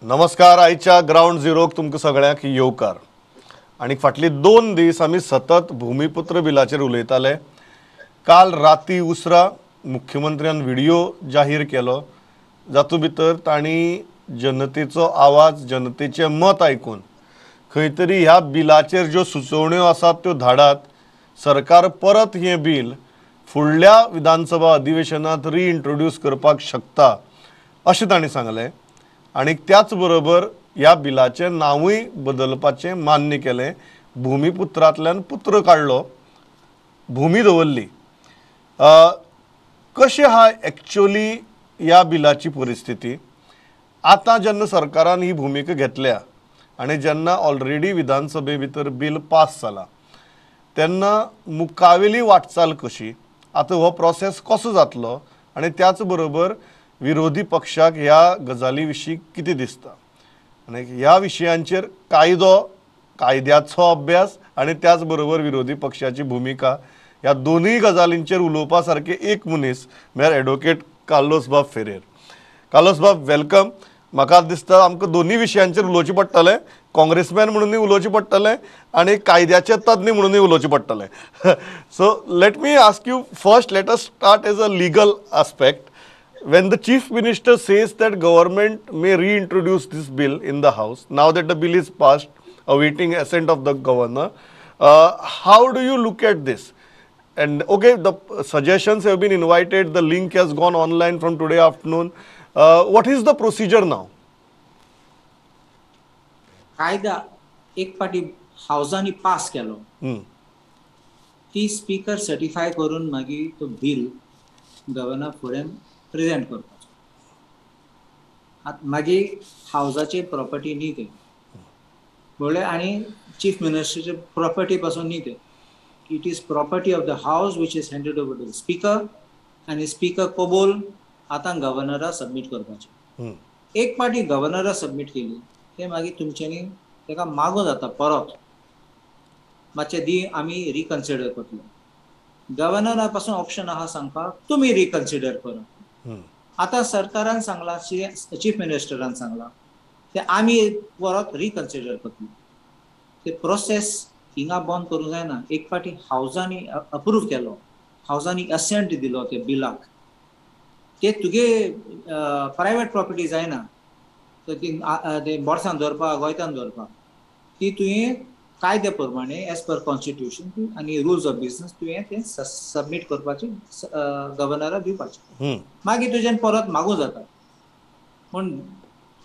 नमस्कार. आयच्या ग्रावंड झिरोक तुमकां सगळ्यांक येवकार. आनी फाटली 2 दीस आमी सतत भुमिपुत्र बिलाचेर उलयताले. काल राती उसरा मुख्यमंत्र्यान व्हिडिओ जाहीर केलो, जातूंत भितर तांणी जनतेचो आवाज, जनतेचें मत आयकून खंय तरी ह्या बिलाचेर ज्यो सुचोवण्यो आसात त्यो धाडात, सरकार परत हें बील फुडल्या विधानसभा अधिवेशनात रिइंट्रोड्यूस करपाक शकता अशें तांणी सांगलें. आनी त्याच बरोबर ह्या बिलाचें नांवूय बदलपाचें मान्य केलें. भुमिपुत्रांतल्यान पुत्र काडलो, भूमी दवरली. कशें आहा एक्चुअली ह्या बिलाची परिस्थिती आतां जेन्ना सरकारान ही भुमिका घेतल्या आनी जेन्ना ऑलरेडी विधानसभे भितर बील पास जाला तेन्ना मुखावेली वाटचाल कशी, आतां हो प्रोसेस कसो जातलो आनी त्याच बरोबर विरोधी पक्षाक ह्या गजाली विशीं कितें दिसता आनी ह्या विशयांचेर कायदो, कायद्याचो अभ्यास आनी त्याच बरोबर विरोधी पक्षाची भुमिका ह्या दोनूय गजालींचेर उलोवपा सारके एक मनीस म्हळ्यार एडवोकेट कार्लोस बाब फेरेर. कार्लोस बाब, welcome. म्हाका दिसता आमकां दोनूय विशयांचेर उलोवचें पडटलें, काँग्रेसमॅन म्हणूनय उलोवचें पडटलें आनी कायद्याचे तज्ञ म्हणूनय उलोवचें पडटलें. So let me ask you first, let us start as a legal aspect. When the Chief Minister says that government may reintroduce this bill in the House, now that the bill is passed, awaiting assent of the governor, how do you look at this? And okay, the suggestions have been invited, the link has gone online from today afternoon. What is the procedure now? कायदा एक पाटी हावजांनी pass केलो, ती speaker certify करून मागीर तो bill governor फुडें present करपाचो. आतां मागीर हावजाची प्रॉपर्टी न्ही तें म्हणल्यार, आनी चीफ मिनिस्टरचे प्रॉपर्टी पासून न्ही तें. It is property of the house which is handed over to the speaker, आनी स्पीकर कबूल आतां गव्हर्नरा सबमीट करपाचें. एक पाटी गव्हर्नरा सबमीट केली ते मागीर तुमच्यांनी ताका मागूं जाता परत मातशें दी, आमी रिकन्सिडर करतले. गव्हर्नरा पासून ऑप्शन आहा सांगपाक तुमी रिकन्सिडर करा. आतां सरकारान सांगलां, चीफ मिनिस्टरान सांगलां ते आमी परत रिकन्सिडर करतले. ते प्रोसेस हिंगा बंद करूंक जायना. एक फावटी हावजांनी अप्रूव केलो, हावजांनी असेंट दिलो ते बिलाक, ते तुगे प्रायवेट प्रॉपर्टी जायना, तर ती बोर्सान दवरपाक, गोंयतान दवरपाक, ती तुवें कायद्या प्रमाणे एज पर कॉन्स्टिट्यूशन आनी रुल्स ऑफ बिजनस तुवें तें सबमीट करपाचें, गव्हर्नराक दिवपाचें. मागीर तुज्यान परत मागूं जाता. पूण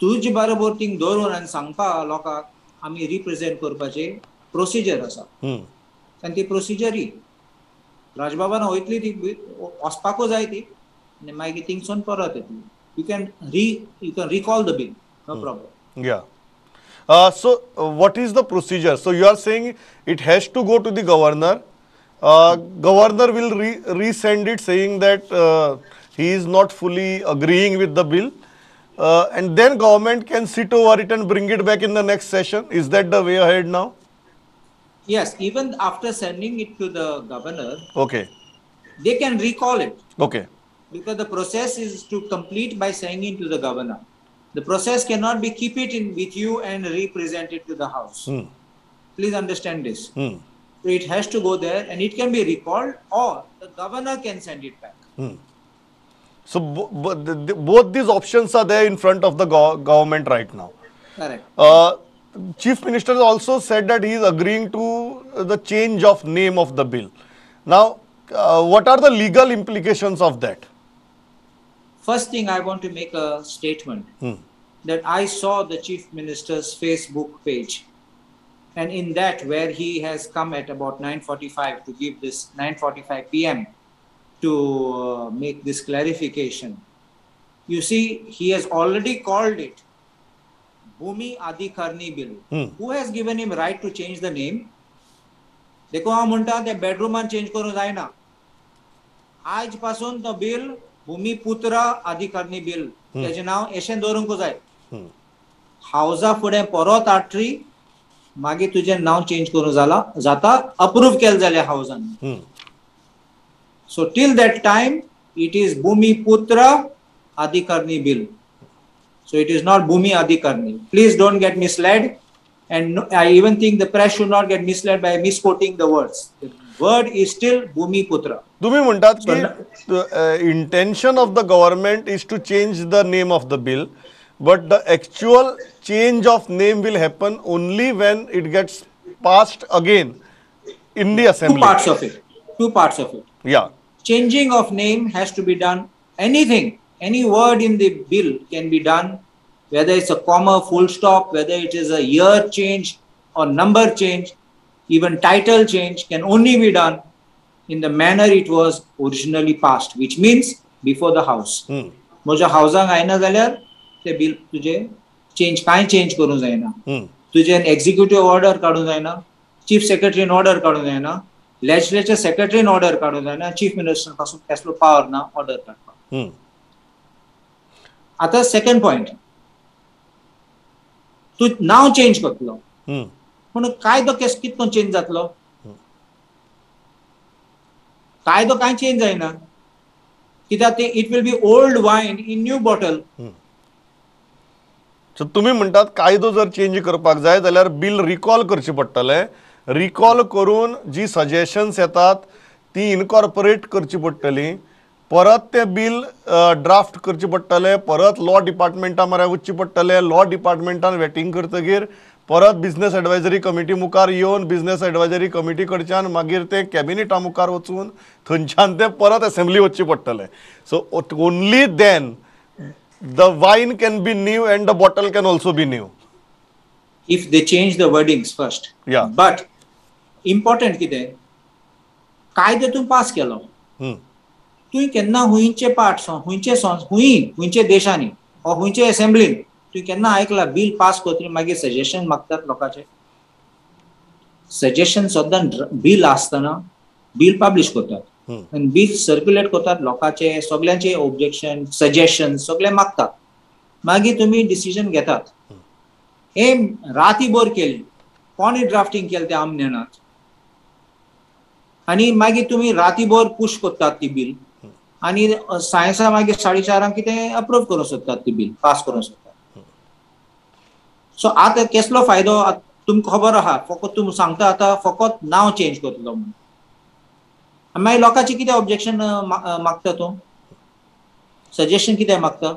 तुजे बरोबर थिंग दवरून आनी सांगपा लोकांक आमी रिप्रेजेंट करपाचें प्रोसिजर आसा, आनी ती प्रोसिजर ही राजबाबान वयतली, ती वचपाकूच जाय ती, आनी मागीर थिंगसून परत येतली. You can recall the bill, no problem. Yeah. So what is the procedure? So you are saying it has to go to the governor. Governor will resend it saying that he is not fully agreeing with the bill, and then government can sit over it and bring it back in the next session. Is that the way ahead now? Yes, even after sending it to the governor, okay, they can recall it. Okay. Because the process is to complete by sending to the governor. The process cannot be keep it in with you and represent it to the house. Please understand this. So it has to go there and it can be recalled or the governor can send it back. So both these options are there in front of the government right now. Correct. Chief Minister also said that he is agreeing to the change of name of the bill. Now, what are the legal implications of that? First thing, I want to make a statement that I saw the Chief Minister's Facebook page, and in that where he has come at about 9:45 to give this 9:45 p.m. to make this clarification. You see, he has already called it Bhumi Adhikarni Bill. Who has given him right to change the name? देखो हांव म्हणटा ते बेडरूमान change करूंक जायना. आयज पासून तो bill Bhumiputra अधिकारणी bill तेजें नांव एशें दवरूंक जाय. हावजा फुडें परत आठरी मागीर तुजें नांव चेंज करूंक जाला जाता, अप्रूव केलें जाल्यार हावजान. So till that time it is Bhumiputra Adhikarni bill. So it is not Bhumi Adhikarni. Please don't get misled, and I even think the press should not get misled by misquoting the words. The word is still Bhumi Putra. तुम्ही म्हणतात की intention of the government is to change the name of the bill, but the actual change of name will happen only when it gets passed again in the assembly. Two parts of it. Yeah. Changing of name has to be done. Anything, any word in the bill can be done, whether it's a comma, full stop, whether it is a year change or number change, even title change can only be done in the manner it was originally passed, which means before the house. म्हज्या हावजांक आयना जाल्यार ते bill तुजे change कांय change करूंक जायना. तुजें executive order काडूंक जायना, चीफ सेक्रेटरीन ऑर्डर काडूंक जायना, लेजिस्लेचर सेक्रेटरीन ऑर्डर काडूंक जायना, चीफ मिनिस्टर पासून कसलो पावर ना ऑर्डर काडपाक. आतां सेकंड पॉयंट, तूं नांव चेंज करतलो पूण कायदो कितको चेंज जातलो? कायदो कांय चेंज जायना, कित्याक ते it will be old wine in new bottle. So तुमी म्हणटात कायदो जर चेंज करपाक जाय जाल्यार बिल रिकॉल करचें पडटलें, रिकॉल करून जी सजेशन्स येतात ती इनकॉर्पोरेट करची पडटली, परत तें बिल ड्राफ्ट करचें पडटलें, परत लॉ डिपार्टमेंटा म्हऱ्यान वचचें पडटलें, लॉ डिपार्टमेंटान वेटिंग करतगीर परत बिजनेस एडवायजरी कमिटी मुखार येवन बिजनेस एडवायजरी कमिटी कडच्यान मागीर तें कॅबिनेटा मुखार वचून थंयच्यान तें परत एसेंब्ली वचचें पडटलें. So only then the wine can be new and the bottle can also be new. If they change the wordings first. Yeah. But important कितें, कायदो तूं पास केलो, तुवें केन्ना हुंयचे पार्ट हुंयचे हुंयचे देशांनी वा हुंयचे एसेंब्लीन तुवें केन्ना आयकला बिल पास करतकीर मागीर सजेशन मागतात लोकांचे? सजेशन सद्दां बिल आसतना बिल पब्लिश करतात आनी बिल सर्क्युलेट करतात, लोकांचे सगळ्यांचे ऑब्जेक्शन सजेशन सगळे मागतात, मागीर तुमी डिसिजन घेतात. हे रातीभर केली, कोणी ड्राफ्टिंग केलें तें आमी नेणात, आनी मागीर तुमी रातीभर पुश करतात ती बिल, आनी सायन्सा मागीर 4:30 कितें अप्रूव करूंक सोदतात ती बिल पास करूंक सोदतात. सो आतां केसलो फायदो तुमकां खबर आहा, फकत तुमी सांगता आतां फकत नांव चेंज करतलो म्हणून, मागीर लोकांचें कितें ऑब्जेक्शन मागता तूं, सजेशन कितें मागता?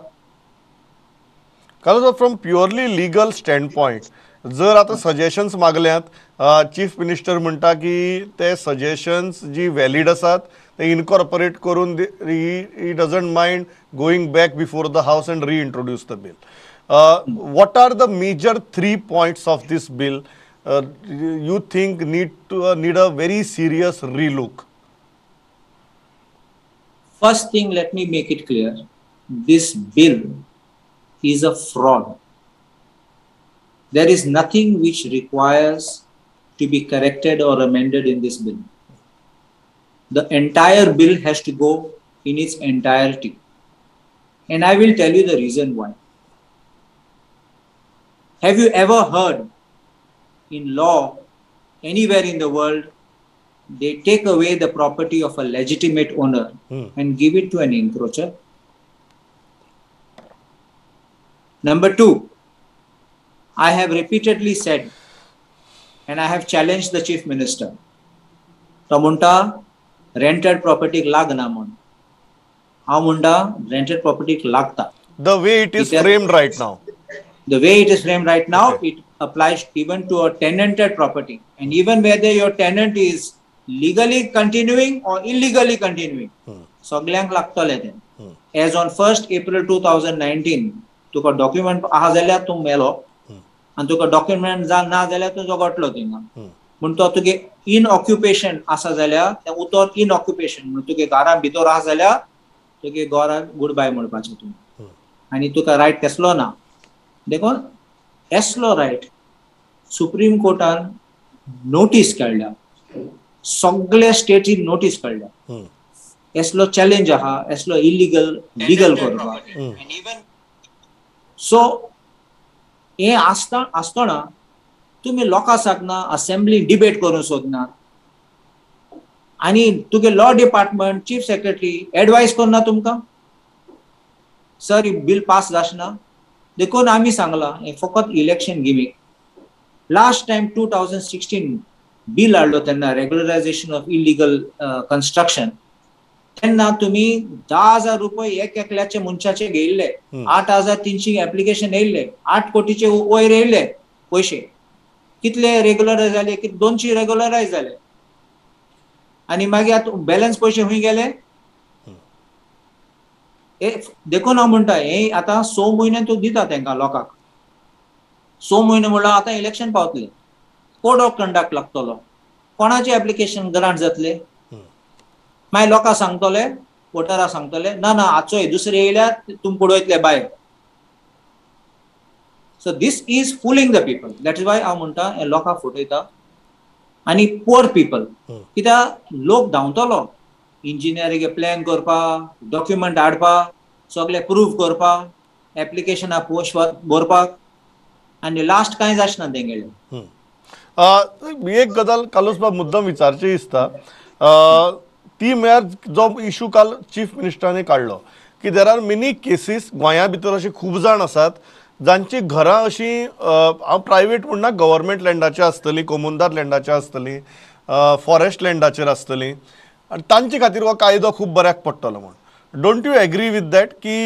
Carlos, from purely legal stand point जर आतां सजेशन्स मागल्यात, चीफ मिनिस्टर म्हणटा की ते सजेशन्स जी व्हॅलीड आसात ते इनकॉर्पोरेट करून he doesn't mind going back before the house and reintroduce the bill. What are the major 3 points of this bill you think need a very serious relook? First thing, let me make it clear, this bill is a fraud. There is nothing which requires to be corrected or amended in this bill. The entire bill has to go in its entirety. And I will tell you the reason why. Have you ever heard in law anywhere in the world, they take away the property of a legitimate owner and give it to an encroacher? Number two, I have repeatedly said, and I have challenged the Chief Minister, तो म्हणटा rented property लागना म्हण, हांव म्हणटा rented property लागता. The way it is framed right now. The way it is framed right now, okay, it applies even to a tenanted property. And even whether your tenant is legally continuing or illegally continuing, सगल्यांक लागतलें तें. As on 1st April 2019, तुका document आहा जाल्यार तूं मेलो, आनी तुका डॉक्युमेंट ना जाल्यार तूं जगटलो थिंगा. म्हण तो तुगे इन ऑक्युपेशन आसा जाल्यार तें उतर इन ऑक्युपेशन, म्हण तुगे घरा भितर आहा जाल्यार तुगे घराक गुड बाय म्हणपाचें तूं, आनी तुका रायट कसलो ना. देखून एसलो रायट सुप्रीम कोर्टान नोटीस काडल्या, सगळे स्टेटीन नोटीस काडल्या, एसलो चॅलेंज आहा, एसलो इलिगल लिगल करपाक. सो हे आसता आसतना तुमी लोकां साकना असेंब्ली डिबेट करूंक सोदना, आनी तुगे law department chief secretary advice करना तुमकां, सर बिल पास जाचना. देखून आमी सांगलां हें फकत election gimmick. Last time 2016 bill हाडलो तेन्ना रेगुलरायझेशन ऑफ इलिगल कन्स्ट्रक्शन, तेन्ना तुमी 10,000 रुपये एक एकल्याचे मनशाचे घेयल्ले, 8,300 एप्लिकेशन येयल्ले, 8 कोटीचे वयर येयल्ले पयशे. कितले रेगुलरायज जाले? 200 रेगुलरायज जाले आनी मागीर आतां बॅलन्स पयशे खंय गेले? देखून हांव म्हणटा हे आतां 6 म्हयने तूं दिता तेंकां लोकांक, 6 म्हयने म्हणल्यार आतां इलेक्शन पावतले, कोड ऑफ कंडक्ट लागतलो, कोणाचे एप्लिकेशन ग्रांट जातले? मागीर लोकांक सांगतले, वोटरां सांगतले ना ना आचोय दुसरे येयल्यार तुमकां उडयतले भायर. So this is fooling the people. That is why हांव म्हणटा हे लोकांक फटयता आनी पुअर पिपल, कित्याक लोक धांवतलो इंजिनियरींग प्लॅन करपाक, डॉक्युमेंट हाडपाक, सगळे प्रूव करपाक, एप्लिकेशनां पोस्ट भरपाक, आनी लास्ट कांय जायना तेंगेलें. एक गजाल कार्लोस बाब मुद्दम विचारची दिसता, ती म्हळ्यार जो इशू काल चीफ मिनिस्टरांनी काडलो की there are many cases गोंया भितर अशे खूब जाण आसात जांची घरां अशीं हांव प्रायवेट म्हणना, गव्हर्मेंट लँडाचेर आसतली, कोमुनदार लँडाचेर आसतली, फॉरेस्ट लँडाचेर आसतली, आनी तांचे खातीर हो कायदो खूब बऱ्याक पडटलो म्हूण. Don't you agree with that की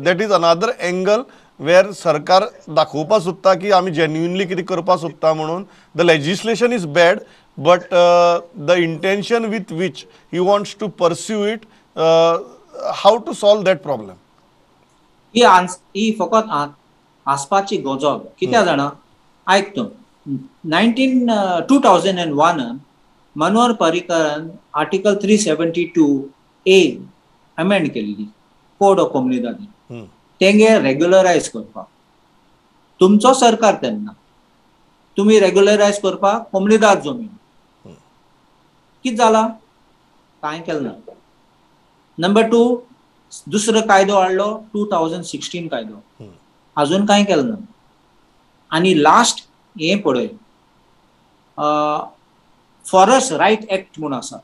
that is another angle where सरकार दाखोवपाक सोदता की आमी जेन्युइनली कितें करपाक सोदता म्हणून? The legislation is bad but the intention with which he wants to pursue it, how to solve that problem? ही फकत आसपाची गजाल. कित्याक जाणा, आयक तूं, 2001 मनोहर पर्रीकरान आर्टिकल 372A amend केल्ली कोड ऑफ कोमुनिदाद, तेंगे रेग्युलरायज करपाक. तुमचो सरकार तेन्ना तुमी रेग्युलरायज करपाक कोमुनिदाद जमीन, कितें जाला? कांय केलें ना. नंबर 2, दुसरो कायदो हाडलो 2016 कायदो, अजून कांय केलें ना. आनी लास्ट हें पळय, फॉरेस्ट रायट एक्ट म्हूण आसा.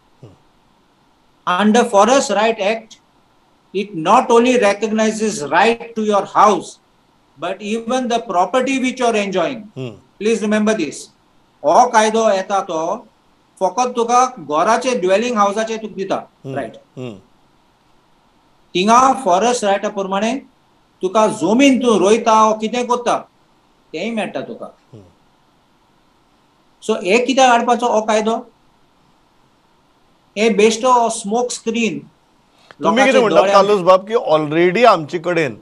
Under forest right act it not only recognises right to your house but even the property which you are enjoying. Please remember this. हो कायदो येता तो फकत तुका घराचे ड्वेलिंग हावसाचे तुका दिता रायट. थिंगा फॉरेस्ट रायटा प्रमाणे तुका जमीन तूं रोयता वो कितें करता तेंय मेळटा तुका. सो हे कित्याक हाडपाचो हो कायदो? हे बेश्टो स्मोक स्क्रीन. तुमी कितें म्हणटात कार्लोस बाब की ऑलरेडी आमचे कडेन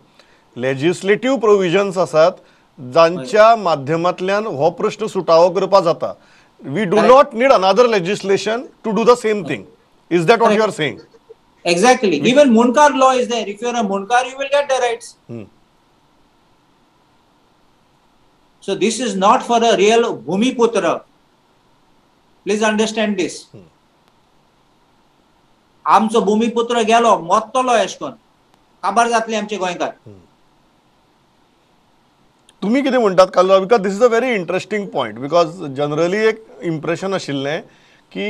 लेजिस्लेटीव प्रोविजन्स आसात जांच्या माध्यमांतल्यान हो प्रश्न सुटावो करपाक जाता. We do not need another legislation to do the same thing. Is that what you are saying? Exactly. Even Mundkar law is there. If you are a Mundkar, you will get the rights. So this is not for a real Bhumiputra. Please understand this. आमचो भूमिपुत्र गेलो, मरतलो एश कोन, काबार जातले आमचे गोंयकार. तुमी कितें म्हणटात Carlos? Because this is a very interesting point, because generally एक इम्प्रेशन आशिल्लें की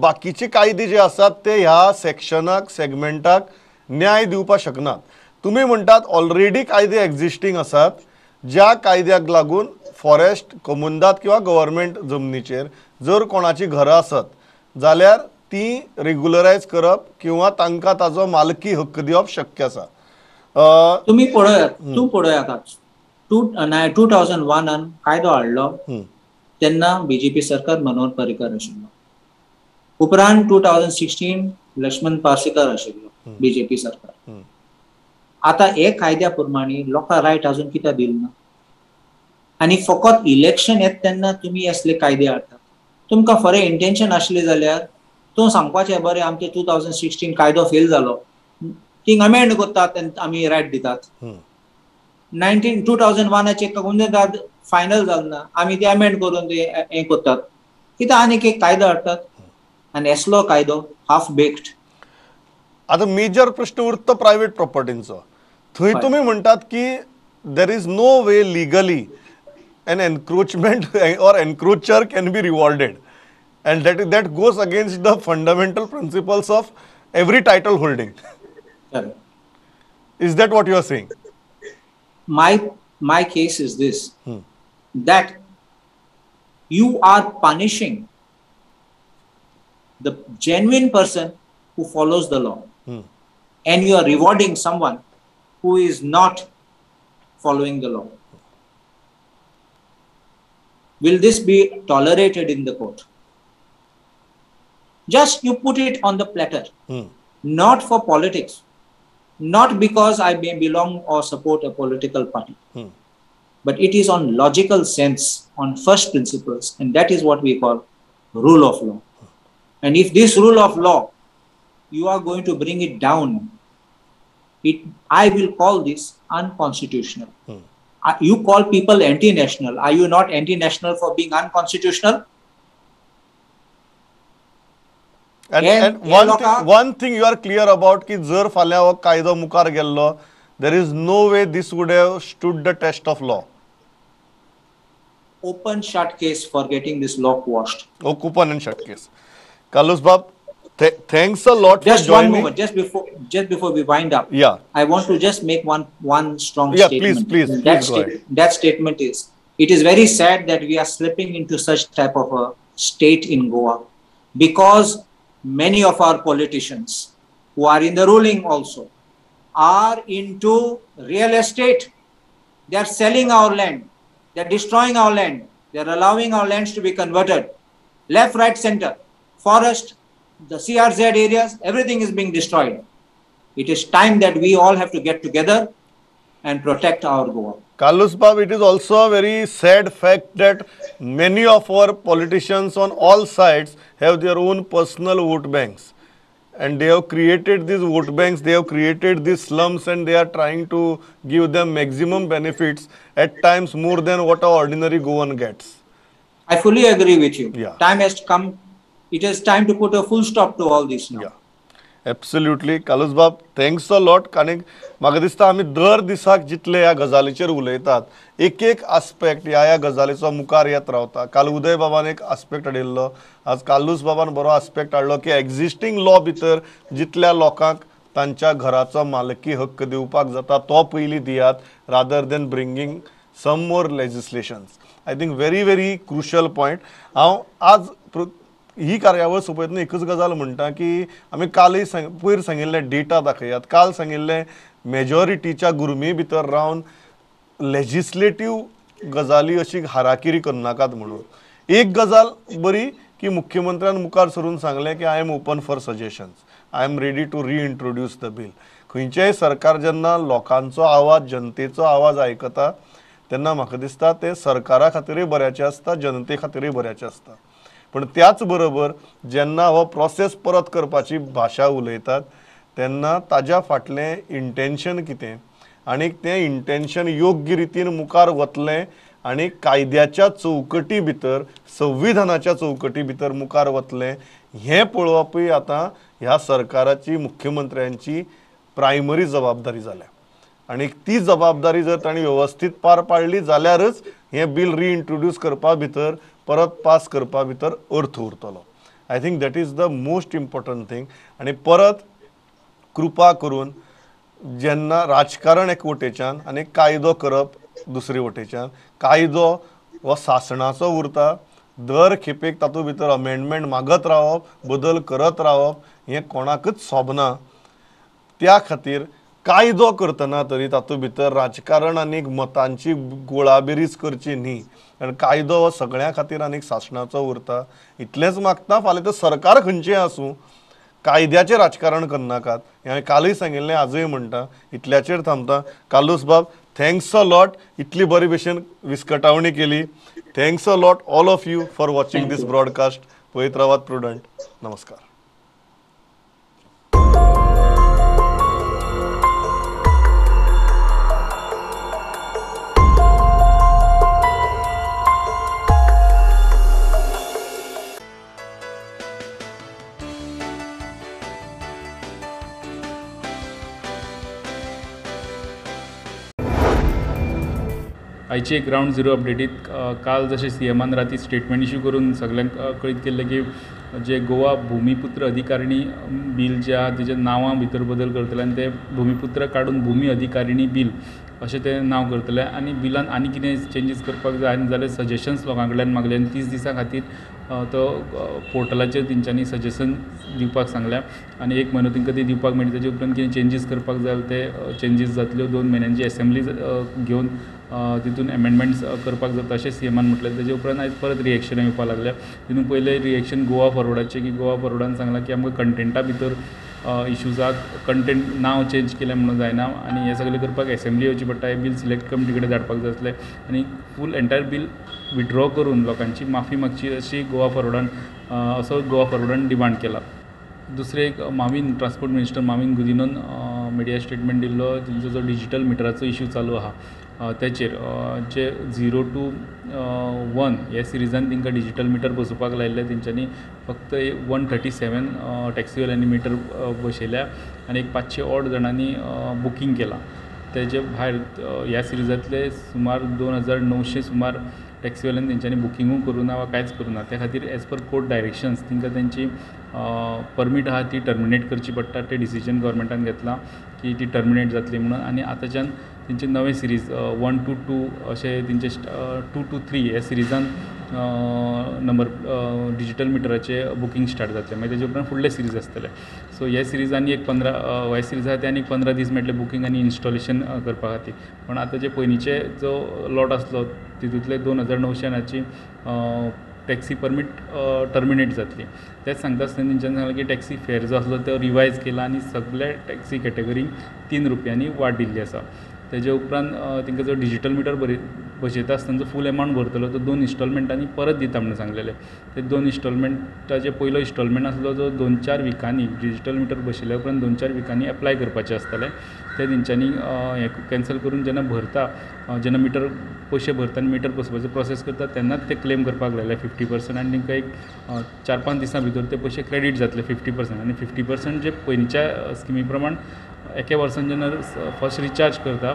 बाकीचे कायदे जे आसात ते ह्या सेक्शनाक, सेगमेंटाक न्याय दिवपाक शकनात. तुमी म्हणटात ऑलरेडी कायदे एक्झिस्टींग आसात ज्या कायद्याक लागून फॉरेस्ट, कोमुनदाद किंवा गव्हर्मेंट जमनीचेर जर कोणाची घरां आसत जाल्यार ती रेग्युलरायज करप किंवा तांकां ताजो मालकी हक्क दिवप शक्य आसा. तुमी पळयात, तूं पळयात, 2001 कायदो हाडलो तेन्ना बीजेपी सरकार मनोहर पर्रीकर आशिल्लो. उपरांत 2016 लक्ष्मण पार्सेकर आशिल्लो बीजेपी सरकार. आता हे कायद्या प्रमाणे लोकांक रायट अजून कित्याक दिल ना? आनी फकत इलेक्शन येता तेन्ना तुमी असले कायदे हाडटात. तुमकां खरें इंटेन्शन आसलें जाल्यार तूं सांगपाचें बरें आमचे 2016 कायदो फेल जालो, थिंग अमेंड करतात आमी रायट दितात. 2001 कोमुनिदाद फायनल जाल ना, आमी ते अमेंड करून ते हें करतात. कित्याक आनीक एक कायदो हाडटात आनी असलो कायदो हाफ बेक्ड. आतां मेजर प्रश्न उरता प्रायवेट प्रॉपर्टींचो. थंय तुमी म्हणटात की there is no way legally an encroachment or encroacher can be rewarded, and that goes against the fundamental principles of every title holding. Is that what you are saying? My case is this, that you are punishing the genuine person who follows the law, and you are rewarding someone who is not following the law. Will this be tolerated in the court? Just you put it on the platter, not for politics, not because I may belong or support a political party, but it is on logical sense, on first principles, and that is what we call rule of law. And if this rule of law, you are going to bring it down, I will call this unconstitutional. You call people anti-national. Are you not anti-national for being unconstitutional? And one thing you are clear about ki jar फाल्यां हो कायदो मुखार गेल्लो, there is no way this would have stood the test of law. Open shut case for getting this law quashed. Open and shut case. Carlos Bab, thanks a lot just for joining. One moment, just before we wind up. Yeah. I want to just make one strong statement. Please, please go ahead. That statement is, it is very sad that we are slipping into such type of a state in Goa, because many of our politicians who are in the ruling also are into real estate. They are selling our land. They are destroying our land. They are allowing our lands to be converted. Left, right, center, forest, the CRZ areas, everything is being destroyed. It is time that we all have to get together and protect our Goa. Carlos Bab, it is also a very sad fact that many of our politicians on all sides have their own personal vote banks. And they have created these vote banks, they have created these slums, and they are trying to give them maximum benefits, at times more than what an ordinary Goan gets. I fully agree with you. Yeah. Time has come. It is time to put a full stop to all this now. Yeah. Absolutely. Carlos Bab, thanks a lot. कारण म्हाका दिसता आमी दर दिसाक जितले ह्या गजालीचेर उलयतात, एक एक आस्पेक्ट ह्या ह्या गजालीचो मुखार येत रावता. काल उदय बाबान एक आस्पेक्ट हाडिल्लो, आज कार्लूस बाबान बरो आस्पेक्ट हाडलो की एग्जिस्टींग लॉ भितर जितल्या लोकांक तांच्या घराचो मालकी हक्क दिवपाक जाता तो पयलीं दियात, rather than bringing some more legislations. I think very very crucial point. हांव आज ही कार्यावळ सोंपयतना एकच गजाल म्हणटा की आमी कालय पयर सांगिल्लें डेटा दाखयात, काल सांगिल्लें मेजॉरिटीच्या गुरमी भितर रावन लेजिस्लेटीव गजाली अशी हाराकिरी करनाकात म्हणून. एक गजाल बरी की मुख्यमंत्र्यान मुखार सरून सांगलें की I am open for suggestions, I am ready to reintroduce the bill. खंयचेंय सरकार जेन्ना लोकांचो आवाज, जनतेचो आवाज आयकता तेन्ना म्हाका दिसता तें सरकारा खातीरय बऱ्याचें आसता, जनते खातीरय बऱ्याचें आसता. पण त्याच बरोबर जेन्ना हो प्रोसेस परत करपाची भाशा उलयतात तेन्ना ताज्या फाटलें इंटेन्शन कितें आनी तें इंटेन्शन योग्य रितीन मुखार वतलें आनी कायद्याच्या चौकटी भितर, संविधानाच्या चौकटी भितर मुखार वतलें हें पळोवपूय आतां ह्या सरकाराची, मुख्यमंत्र्यांची प्रायमरी जबाबदारी जाल्या. आनी ती जबाबदारी जर तांणी वेवस्थीत पार पाडली जाल्यारच हें बील रिइंट्रोड्यूस करपा भितर, परत पास करपा भितर अर्थ उरतलो. I think that is the most important thing. आनी परत कृपा करून जेन्ना राजकारण एक वटेच्यान आनी कायदो करप दुसरे वटेच्यान, कायदो हो सासणाचो उरता, दर खेपेक तातूंत भितर अमेंडमेंट मागत रावप, बदल करत रावप हें कोणाकच सोबना. त्या खातीर कायदो करतना तरी तातूंत भितर राजकारण आनी मतांची गोळाबेरीज करची न्ही, कारण कायदो हो सगळ्यां खातीर आनी सासणाचो उरता. इतलेंच मागता, फाल्यां तर सरकार खंयचें आसूं कायद्याचें राजकारण करनाकात. हें हांवें कालय सांगिल्लें, आजूय म्हणटा. इतल्याचेर थांबता. कार्लूस बाब, thanks a lot, इतली बरी भशेन विस्कटावणी केली. Thanks a lot all of you for watching this broadcast. पळयत रावात प्रुडंट. नमस्कार. आयची एक ग्रावंड झिरो अपडेटीत काल जशें सीएमान राती स्टेटमेंट इश्यू करून सगल्यांक कळीत केल्लें की जे गोवा भुमीपुत्र अधिकारिणी बील जे आहा तेजे नांवां भितर बदल करतले आनी ते भुमीपुत्र काडून भुमी अधिकारिणी बील अशें तें नांव करतले आनी बिलान आनी कितें चेंजीस करपाक जाय आनी जाल्यार सजेशन्स लोकां कडल्यान मागले आनी 30 दिसां खातीर तो पोर्टलाचेर तेंच्यांनी सजेशन दिवपाक सांगल्या आनी 1 म्हयनो तांकां ती दिवपाक मेळटा. तेजे उपरांत कितें चेंजीस करपाक जाय ते चेंजीस जातल्यो. 2 म्हयन्यांची एसेंब्ली घेवन तितून एमेंडमेंट्स करपाक जाता अशें सीएमान म्हटलें. तेजे उपरांत आयज परत रिएक्शनां येवपाक लागल्या. तितून पयलें रिएक्शन गोवा फॉरवर्डाचें की गोवा फॉरवर्डान सांगलां की आमकां कंटेंटा भितर इशूज आहात, कंटेंट नांव चेंज केलें म्हणून जायना आनी हें सगळें करपाक एसेंब्ली येवची पडटा, हें बील सिलेक्ट कमिटी कडेन धाडपाक जाय आसलें आनी फूल एंटायर बील विथड्रॉ करून लोकांची माफी मागची अशी गोवा फॉरवर्डान असो गोवा फॉरवर्डान डिमांड केला. दुसरें एक मावीन ट्रान्सपोर्ट मिनिस्टर मावीन गुदिनोन मिडिया स्टेटमेंट दिल्लो तेंचो जो डिजीटल मिटराचो इशू चालू आहा तेचेर जे 0 to 1 ह्या सिरिजान तांकां डिजीटल मिटर बसोवपाक लायिल्ले तेंच्यांनी फक्त 137 टॅक्सीवाल्यांनी मिटर बसयल्या आनी एक 500 ऑड जाणांनी बुकींग केलां. तेजे भायर ह्या सिरिजांतले सुमार 2900 सुमार टॅक्सीवाल्यांनी तेंच्यांनी बुकिंगूय करूं ना वा कांयच करूं ना. त्या खातीर एज पर कोर्ट डायरेक्शन्स तांकां तेंची परमीट आहा ती टर्मिनेट करची पडटा. तें डिसिजन गव्हर्मेंटान घेतलां की ती टर्मिनेट जातली म्हणून आनी आतांच्यान तेंचे नवे सिरीज 1 to 2 अशें तेंचे 2 to 3 ह्या सिरिजान नंबर डिजीटल मिटराचे बुकींग स्टार्ट जातलें. मागीर तेजे उपरांत फुडले सिरीज आसतले. सो हे सिरीज आनी एक 15 हे सिरीज आहा ते आनी 15 दीस मेळटले बुकींग आनी इन्स्टॉलेशन करपा खातीर. पूण आतां जे पयलींचे जो लॉट आसलो तितूंतले 2900 जाणांची टॅक्सी परमीट टर्मिनेट जातली. तेंच सांगता आसतना तेंच्यांनी सांगलें की टॅक्सी फेर जो आसलो तो रिवायज केला आनी सगळे टॅक्सी कॅटेगरींक 3 रुपयांनी वाड दिल्ली आसा. तेजे उपरांत तांकां जो डिजीटल मिटर बसयता आसतना जो फूल एमावंट भरतलो तो 2 इन्स्टॉलमेंटांनी परत दिता म्हणून सांगलेलें. ते 2 इन्स्टॉलमेंटाचे पयलो इन्स्टॉलमेंट आसलो जो 2-4 विकांनी डिजीटल मिटर बसयल्या उपरांत 2-4 विकांनी एप्लाय करपाचें आसतालें. ते तेंच्यांनी हें कॅन्सल करून जेन्ना भरता जेन्ना मिटर पयशे भरता आनी मिटर बसोवपाचो प्रोसेस करता तेन्नाच ते क्लेम करपाक लायले 50% आनी तांकां एक 4-5 दिसां भितर ते पयशे क्रेडीट जातले 50% आनी 50% जे पयलींच्या स्किमी प्रमाण एके वर्सान जेन्ना फर्स्ट रिचार्ज करता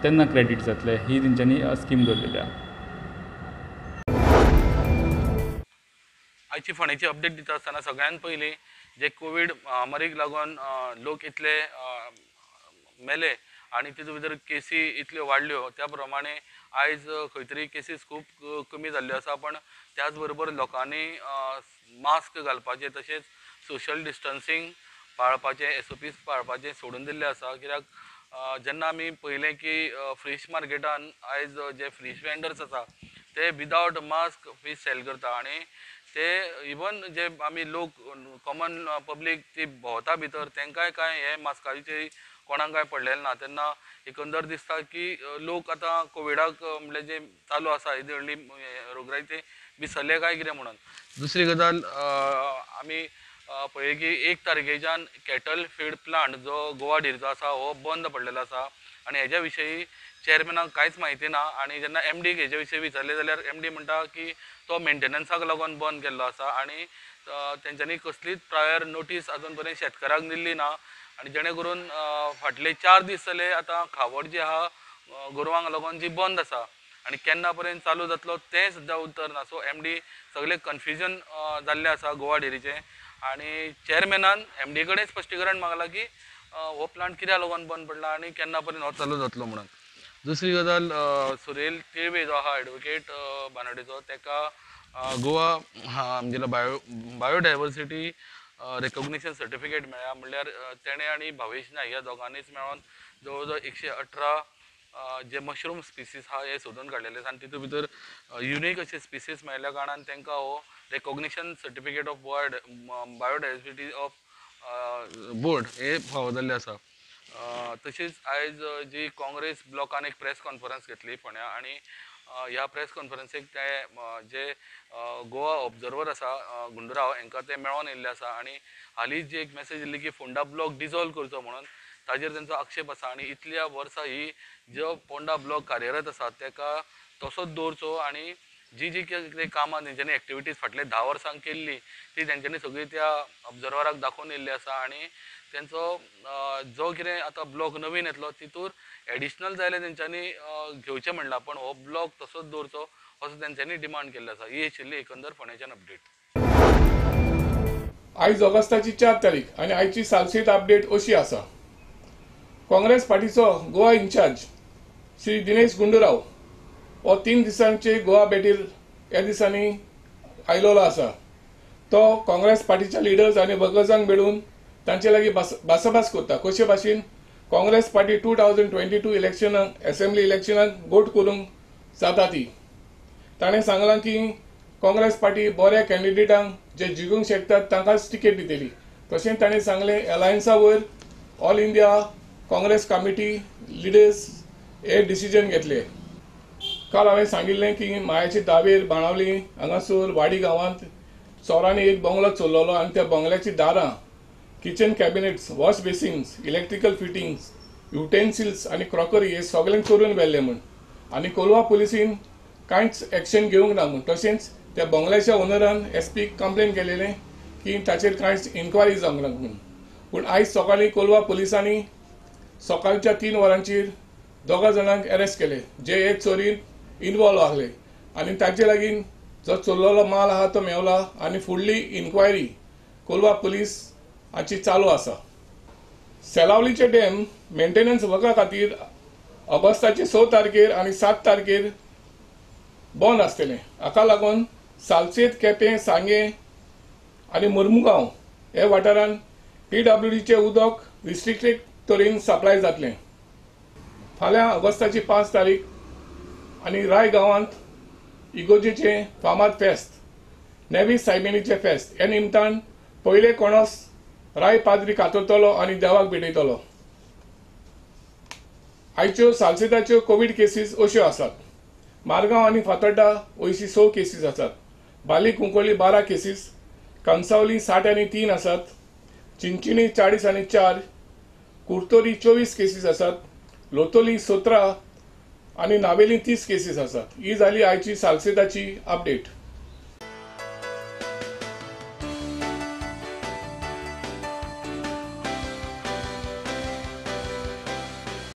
तेन्ना क्रेडीट जातले. ही तेंच्यांनी स्कीम दवरलेली आहा. आयची फोंडेची अपडेट दिता आसतना सगळ्यान पयलीं जे कोवीड महामारीक लागून लोक इतले मेले आनी तितून भितर केसी इतल्यो वाडल्यो त्या प्रमाणे आयज खंय तरी केसीस खूब कमी जाल्ल्यो आसा. पण त्याच बरोबर लोकांनी मास्क घालपाचें तशेंच सोशल डिस्टन्सींग पाळपाचें SOPs पाळपाचें सोडून दिल्लें आसा. कित्याक जेन्ना आमी पळयलें की फिश मार्केटान आयज जे फिश वेंडर्स आसा ते विदावट मास्क फीश सेल करता आनी ते इवन जे आमी लोक कॉमन पब्लीक ती भोंवता भितर तांकांय कांय हे मास्काचे कोणाक कांय पडलेलें ना. तेन्ना एकंदर दिसता की लोक आतां कोविडाक म्हणल्यार जे चालू आसा ही व्हडली रोगराय ते विसरले काय कितें म्हणून. दुसरी गजाल आमी पळय की 1 तारखेच्यान कॅटल फीड प्लांट जो गोवा डेरीचो आसा हो बंद पडलेलो आसा आनी हेज्या विशयी चेअरमॅनाक कांयच म्हायती ना. आनी जेन्ना एमडीक हेजे विशयी विचारलें जाल्यार एमडी म्हणटा की तो मेंटेनन्साक लागून बंद केल्लो आसा आनी तेंच्यांनी कसलीच प्रायर नोटीस आजून पर्यंत शेतकारांक दिल्ली ना. आनी जेणे करून फाटले 4 दीस जाले आतां खावड जी आहा गोरवांक लागून जी बंद आसा आनी केन्ना पर्यंत चालू जातलो तें सुद्दां उत्तर ना. सो एमडी सगळें कन्फ्युजन जाल्लें आसा गोवा डेरीचें आनी चेअरमॅनान एमडी कडेन स्पश्टीकरण मागलां की हो प्लांट कित्याक लागून बंद पडला आनी केन्ना पर्यंत हो चालू जातलो म्हणून. दुसरी गजाल सुरेल तिळवे जो आहा एडवोकेट बानोडेचो ताका गोवा आमगेलो बायोडायवर्सिटी रेकॉग्निशन सर्टिफिकेट मेळ्ळ्या. म्हणल्यार तेणें आनी भावेश नायक ह्या दोगांनीच मेळोन जवळ जवळ 118 जे मशरूम स्पिसीस आहा हे सोदून काडलेले आसा आनी तितून भितर युनीक अशे स्पिसीस मेळ्ळ्या कारणान तांकां हो recognition certificate of biodiversity of board हे फावो जाल्लें आसा. तशीच आयज जी काँग्रेस ब्लॉकान एक प्रेस कॉन्फरन्स घेतली फोंड्या आनी ह्या प्रेस कॉन्फरन्सीक ते जे गोवा ऑब्जर्वर आसा गुंडूराव हांकां ते मेळोन येयल्ले आसा आनी हालींच जी एक मॅसेज येयल्ली की फोंडा ब्लॉक डिजॉल्व करचो म्हणून ताजेर तेंचो आक्षेप आसा आनी इतल्या वर्सां ही जो फोंडा ब्लॉक कार्यरत आसा ताका तसोच दवरचो आनी जी जी कितें कामां तेंच्यांनी एक्टिविटीज फाटल्या 10 वर्सांक केल्ली ती तेंच्यांनी सगळी त्या ऑब्जर्वराक दाखोवन येयल्ली आसा आनी तेंचो जो कितें आतां ब्लॉक नवीन येतलो तितूर एडिशनल जाल्यार तेंच्यांनी घेवचें म्हणलां पण हो ब्लॉक तसोच दवरचो असो तेंच्यांनी डिमांड केल्लो आसा. ही आशिल्ली एकंदर फोंडेच्यान अपडेट. आयज ऑगस्टाची 4 तारीख आनी आयची सालसीत अपडेट अशी आसा. काँग्रेस पार्टीचो गोवा इन्चार्ज श्री दिनेश गुंडूराव हो 3 दिसांचे गोवा भेटीर ह्या दिसांनी आयलेलो आसा. तो काँग्रेस पार्टीच्या लिडर्स आनी वर्कर्सांक मेळून तांचे लागीं भासाभास करता कशे भाशेन काँग्रेस पार्टी 2022 इलेक्शनाक असेंब्ली इलेक्शनाक वोट करूंक जाता ती. ताणें सांगलां की काँग्रेस पार्टी बऱ्या कॅन्डिडेटांक जे जिखूंक शकतात तांकांच तिकेट दितली. तशेंच ताणें सांगलें अलायन्सा वयर all India Congress committee leaders हे डिसिजन घेतले. काल हांवें सांगिल्लें की मायाचे दावेर बाणावली हांगासर वाडी गांवांत चोरांनी एक बंगलो चोरलेलो आनी त्या बंगल्याची दारां, kitchen cabinets, wash basins, electrical fittings, utensils आनी क्रॉकरी हे सगळें चोरून व्हेल्लें म्हूण आनी कोलवा पुलिसीन कांयच एक्शन घेवंक ना म्हूण. तशेंच त्या बंगल्याच्या ओनरान एस पीक कंप्लेन केलेलें की ताचेर कांयच इन्क्वायरी जावंक ना म्हूण. पूण आयज सकाळीं कोलवा पुलिसांनी सकाळच्या 3 वरांचेर 2 जाणांक अरेस्ट केले जे हे चोरीन इनवॉल्व आहले आनी तांचे लागीं जो चोरलेलो माल आहा तो मेवला आनी फुडली इन्क्वायरी कोलवा पुलीस हाची चालू आसा. सेलावलीचे डॅम मेंटेनन्स वर्का खातीर ऑगस्टाचे 6 तारखेर आनी 7 तारखेर बंद आसतलें. हाका लागून सालसेत, केपें, सांगें आनी मुर्मुगांव हे वाठारांत पीडब्ल्यूडीचें उदक रिस्ट्रिक्टेड तरेन सप्लाय जातलें. फाल्यां ऑगस्टाची 5 तारीख आनी राय गांवांत इगोजेचें फामाद फेस्त, नेवी सायबिणीचें फेस्त ह्या निमतान पयले कोणस राय पाद्री कातरतलो आनी देवाक भेटयतलो. आयच्यो सालसेताच्यो कोवीड केसीस अश्यो आसात. मारगांव आनी फातोड्डा अंयशीं 6 केसीस आसात. बाली कुंकळ्ळी 12 केसीस, कंसावली 60 आनी 3 आसात, चिंचिणी 40 आनी 4, कुर्तोरी 24 केसीस आसात, लोतोली 17 आनी नावेली 30 केसीस आसात. ही जाली आयची सालसेताची अपडेट.